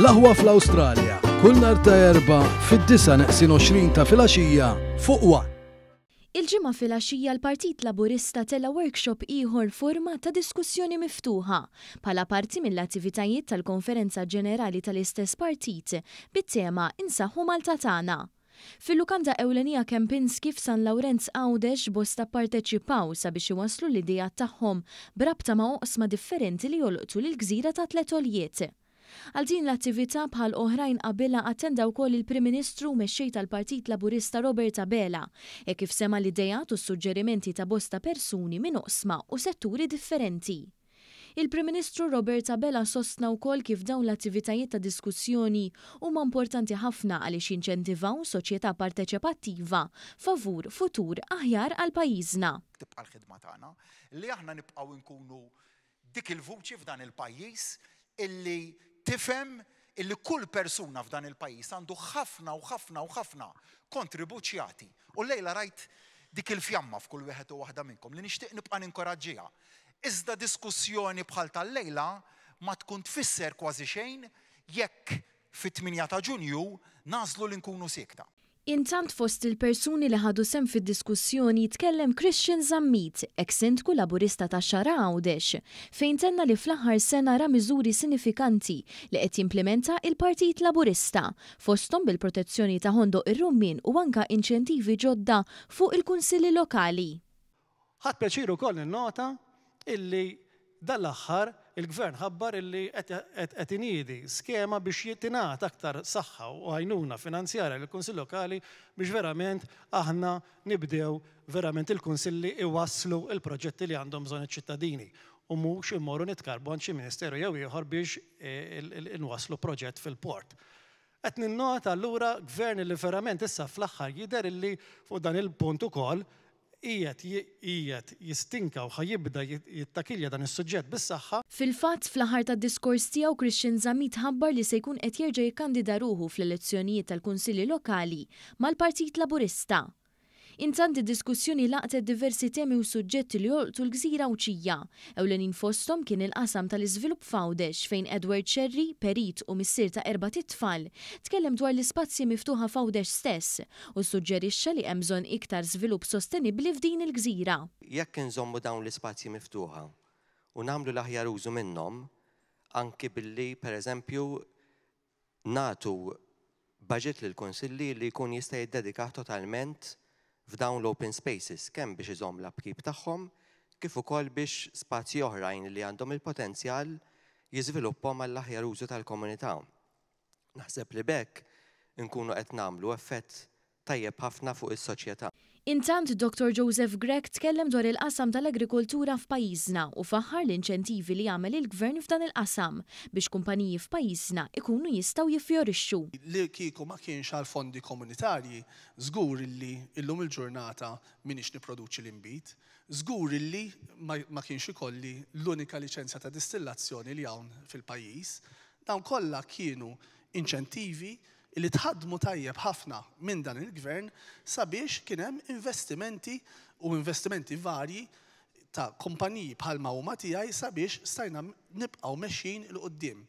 L-aħwa fl-Awstralja, kull nhar ta' Erbgħa fid-disgħa neqsin 20 ta' filgħaxija fuq one. Il-Ġimgħa filgħaxija l-Partit Laburista tella' workshop ieħor forma ta' diskussjoni miftuħa bħala parti mill-attivitajiet tal-Konferenza Ġenerali tal-istess partit bit-tema 'Insaħħu Malta Tagħna'. Fil-lukanda ewlenija Kempinski f'San Lawrenz Għawdex bosta pparteċipaw sabiex iwasslu l-ideat tagħhom b'rabta ma' oqsma differenti li jolqtu lill-gżira tat-Tliet Għoljiet. Għal din l-attività bħal oħrajn qabilha attenda wkoll il-Prim Ministru u Mexxej tal-Partit Laburista Robert Abela hekk kif sema' l-ideat u s-suġġerimenti ta' bosta persuni minn oqsma u setturi differenti. Il-Prim Ministru Robert Abela sostna wkoll kif dawn l-attivitajiet ta' diskussjoni huma importanti ħafna għaliex jinċentivaw soċjetà parteċepattiva favur futur aħjar għal pajjiżna. Tibqa' l-ħidma tagħna li aħna nibqgħu nkunu dik il-vuċi f'dan il-pajjiż illi tifhem illi kull persuna f'dan il-pajjiż għandu ħafna u ħafna u ħafna kontribut x'jagħti. U llejla rajt dik il-fjamma f'kull wieħed u waħda minnkom li nixtieq nibqa' ninkoraġġiha. Iżda diskussjoni bħal tal-lejla ma tkun tfisser kważi xejn jekk fit-8 ta' Ġunju nagħżlu li nkunu siekta. Intant fost il-persuni li ħadu sehem fid-diskussjoni tkellem Christian Zammit, eks Sindku Laburista tax-Xagħra Għawdex, fejn tenna li fl-aħħar sena ra miżuri sinifikanti li qed jimplimenta il-Partit Laburista, fosthom bil-protezzjoni ta' Ħondoq ir-Rummien u anka inċentivi ġodda fuq il-Kunsilli Lokali. Ħadt pjaċir ukoll ninnota illi dan l-aħħar il-Gvern ħabbar illi qed iniedi skema biex tingħata aktar saħħa u għajnuna finanzjarja lill-Kunsill Lokali biex verament aħna nibdew verament il-Kunsilli iwasslu l-proġetti li għandhom bżonn iċ-ċittadini u mhux immorru nitkarrbu għand xi ministeru jew ieħor biex inwasslu proġett fil-port. Qed ninnota allura Gvern illi verament issa fl-aħħar jidher illi fuq dan il-punt ukoll qiegħed qiegħed jistinka u ħa jibda jittakilja dan is-suġġett bis-saħħa. Fil-fatt, fl-aħħar tad-diskors tiegħu Christian Zammit ħabbar li se jkun qed jerġa' jikkandida ruħu fl-elezzjonijiet tal-Kunsilli Lokali mal-Partit Laburista. Intant id-diskussjoni laqtet diversi temi u suġġetti li jolqtu l-gżira Għawdxija. Ewlenin fosthom kien il-qasam tal-iżvilupp f'Għawdex fejn Edward Scerri, perit u missier ta' erbat itfal, tkellem dwar l-ispazji miftuħa f'Għawdex stess u ssuġġerixxa li hemm bżonn iktar żvilupp sostenibbli f'din il-gżira. Jekk inżommu dawn l-ispazji miftuħa u nagħmlu l-aħjar użu minnhom, anki billi, pereżempju, nagħtu budget lill-kunsilli li jkun jista' jiddedikah totalment f'dawn l-open spaces, kemm biex iżomm l-upkeep tagħhom, kif ukoll biex spazji oħrajn li għandhom il-potenzjal jiżvilupphom għall-aħjar użu tal-komunità. Naħseb li b'hekk inkunu qed nagħmlu effett tajjeb ħafna fuq is-soċjetà. Intant, Dottor Joseph Grech tkellem dwar il-qasam tal-agrikoltura f'pajjiżna u faħħar l-inċentivi li għamel il-Gvern f'dan il-qasam biex kumpaniji f'pajjiżna ikunu jistgħu jiffjorixxu. Li kieku ma kienx għall-fondi komunitarji, żgur illi illum il-ġurnata m'iniex nipproduċi l-inbid. Żgur illi ma kienx ikolli l-unika liċenzja ta' distillazzjoni li hawn fil-pajjiż. Dawn kollha kienu inċentivi li tħaddmu tajjeb ħafna minn dan il-Gvern sabiex kien hemm investimenti u investimenti varji ta' kumpaniji bħalma huma tiegħi sabiex stajna nibqgħu mexjin 'il quddiem.